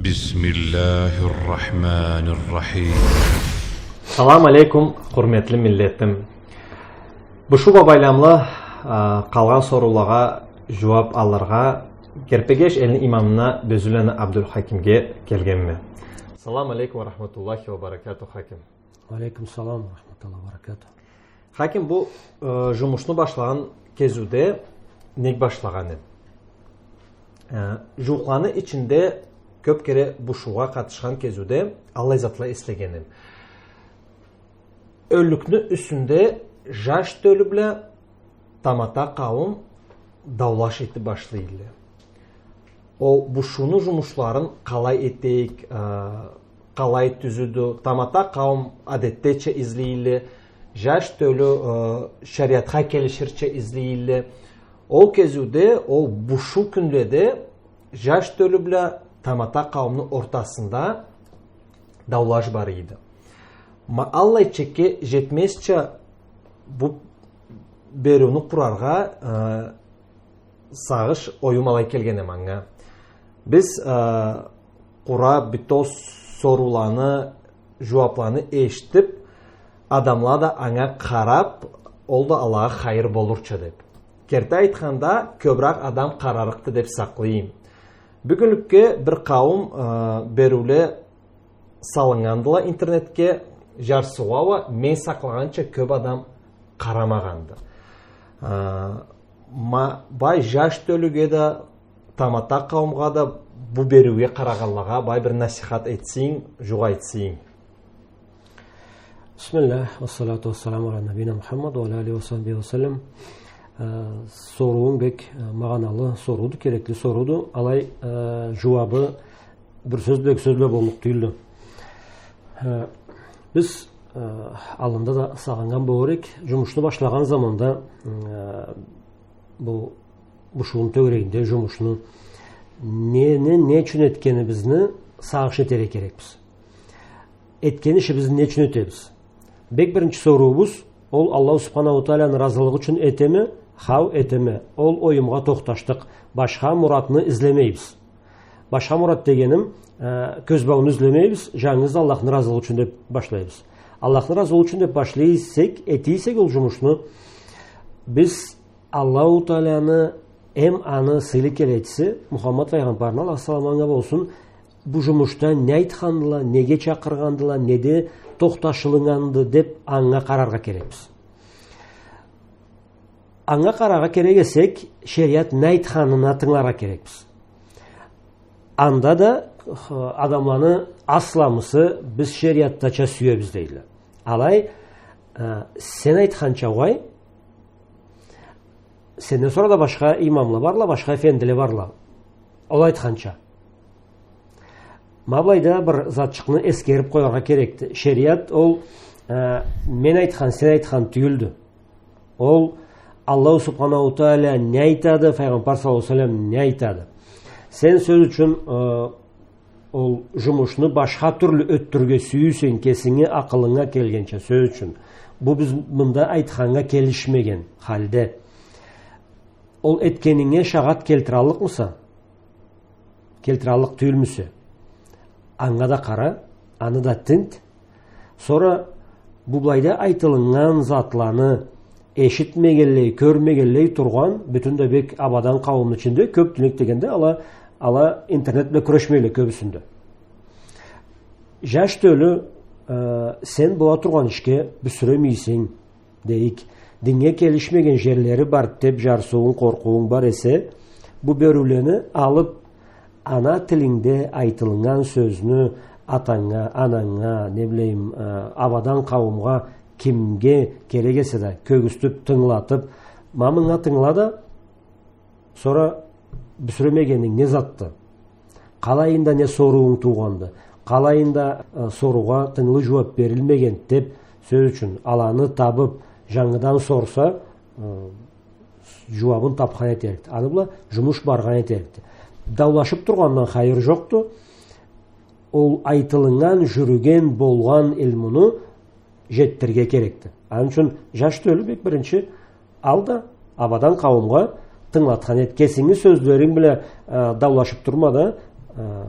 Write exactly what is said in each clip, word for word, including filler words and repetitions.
بسم الله الرحمن الرحيم. Салам алейкум, хурметли миллетим. Бушуу бла байламлы, а, къалгъан соруулагъа жууап алыргъа Герпегеш элни имамына Бёзюланы Абдулхакимге келгенме. Салам алейкум ва рахматуллахи ва баракатух, Хаким. Алейкум салам ва рахматуллахи ва баракатух. Хаким, бу, э, жумушну башлагъан кезиуде нек башлагъан эм? Э, жууукъланы ичинде кёп кере бушуугъа къатышхан кезиуде аллай затла эслеген эм. Ёллюкню юсюнде жаш тёлю бла тамата къауум даулаш этип башлайла. Ол бушууну жумушларын къалай этейик, а, къалай тюзюдю, тамата къауум адетдеча излейла, жаш тёлю, а, шериатха келиширча излейла. Ол кезиуде, ол бушуу кюнледе жаш тёлю бла тамата къауумну ортасында даулаш бар эди. Ма аллай чекге жетмезча бу бериуню къураргъа, э, сагъыш, оюм алай келген эм манга. Биз, э, къуру бютеу сорууланы, жууапланы эшитип, адамла да анга къарап, ол да алагъа хайыр болурча деп. Керти айтханда, кёбюрек адам къарарыкъды деп сакълайма. Бюгюнлюкге бир къауум, э, бериуле салыннгандыла интернетге, жарсыугъа уа мен сакълагъанча кёп адам къарамагъанды. А, ма, бай жаш тёлюге да, тамата къауумгъа да, бу бериуге къарагъанлагъа бай бир насихат этсенг, жукъ айтсанг. Бисмиллях, ва салату ва саламу аля набийина Мухаммад ва аля алихи ва сахбихи ва саллам. Э, соруунг бек, э, магъаналы сорууду, керекли сорууду. Алай, э, жууабы бир сёз бла, эки сёз бла боллукъ тюйюлдю. Э, биз, э, аллында да сагъыннган болур эдик, жумушну башлагъан заманда, э, бу, бушууну тёгерегинде жумушну не, не, не ючюн этгенибизни сагъыш этерге керекбиз. Этген ишибизни не ючюн этебиз? Бек биринчи соруубуз, ол Аллаху Субханаху Тааланы ыразылыгъы ючюн этеме? Хау, этеме. Ол оюмгъа тохташдыкъ. Башха муратны излемейбиз. Башха мурат дегеним, э, кёзбауну излемейбиз, жангыз Аллахны ыразылыгъы ючюн деп башлайбыз. Аллахны ыразылыгъы ючюн деп башлай эсек, эте эсек ол жумушну, биз Аллаху Тааланы эм аны сыйлы келечиси Мухаммад файгъамбарны, Аллахны саламы анга болсун, бу жумушда не айтхандыла, неге чакъыргъандыла, неде тохташылыннганды деп анга къараргъа керекбиз. Анга къараргъа керек эсек, шериат не айтханына тынгыларгъа керекбиз. Анда да, х-, адамланы асламысы биз шериатдача сюебиз дейле. Алай, э, сен айтханча угъай, сенден сора да башха имамла барла, башха эфендиле барла. Ол айтханча. Ма былайда бир затчыкъны эсгерип къояргъа керекди. Шериат ол, э, мен айтхан, сен айтхан тюйюлдю. Ол Аллаху Субханаху Таала не айтады, файгъамбар саллаллаху алейхи ва саллам не айтады. Сен сёз ючюн, э, ол жумушну башха тюрлю ётдюрге сюйюсенг, кесинги акъылынга келгенча, сёз ючюн. Бу биз мында айтханнга келишмеген халде. Ол этгенинге шагъат келтираллыкъмыса? Келтираллыкъ тюйюлмюсе? Анга да къара, аны да тинт. Сора бу былайда айтылыннган затланы эшитмегенлей, кёрмегенлей тургъан, бютюн да бек абадан къауумну ичинде, кёп тюйюлдю дегенде, ала, ала интернет бла кюрешмейле кёбюсюнде. Жаш тёлю, э, сен бола тургъан ишге бюсюремейсенг, дейик, динге келишмеген жерлери бар деп жарсыуунг, къоркъуунг бар эсе, бу бериулени алып, ана тилингде айтылыннган сёзню атанга, ананга, не билейим, э, абадан къауумгъа, кимге керек эсе да, кёргюзтюп, тынгылатып, ма мынга тынгыла да, сора бюсюремегенинг не затды? Къалайында не соруунг туугъанды? Къалайында, э, соруугъа тынгылы жууап берилмегенди деп, сёз ючюн, аланы табып, жангыдан сорса, э, жууабын тапхан этерикди. Аны бла жумуш баргъан этерикди. Даулашып тургъандан хайыр жокъду. Ол айтылыннган, жюрюген, болгъан илмуну жетдирирге керекди. Аны ючюн жаш тёлю бек биринчи ал да, абадан къауумгъа тынгылатхан эт. Кесинги сёзлеринг бла, э, даулашып турма да, э,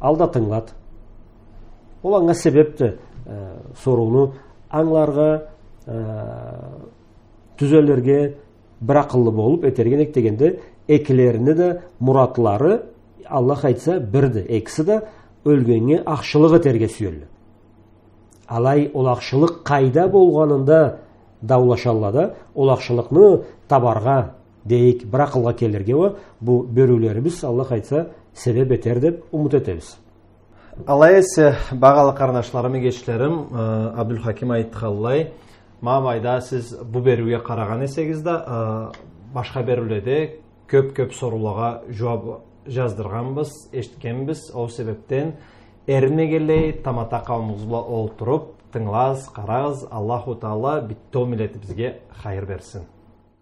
Ал да тынгылат. Ол анга себебди, э, сорууну ангыларгъа, э, тюзелирге, бир акъыллы болуп этерге нек дегенде, экилерини да муратлары, Аллах айтса, бирди. Экиси да ёлгеннге ахшылыкъ этерге сюелле. Алай ол ахшылыкъ къайда болгъанында даулашалла да, ол ахшылыкъны табаргъа, дейик, бир акъылгъа келирге уа бу бериулерибиз, Аллах айтса, себеп этер деп умут этебиз. Алай эсе, багъалы къарнашларым, эгечлерим, э, Абдулхаким айтханлай, ма былайда сиз бу бериуге къарагъан эсегиз да, э, башха бериуледе кёп-кёп соруулагъа жууап жаздыргъанбыз, эшитгенбиз. Ол себепден эринмегенлей, тамата къауумугъуз бла олтуруп, тынгылагъыз, къарагъыз, Аллаху Таала бютеу миллетибизге хайыр берсин.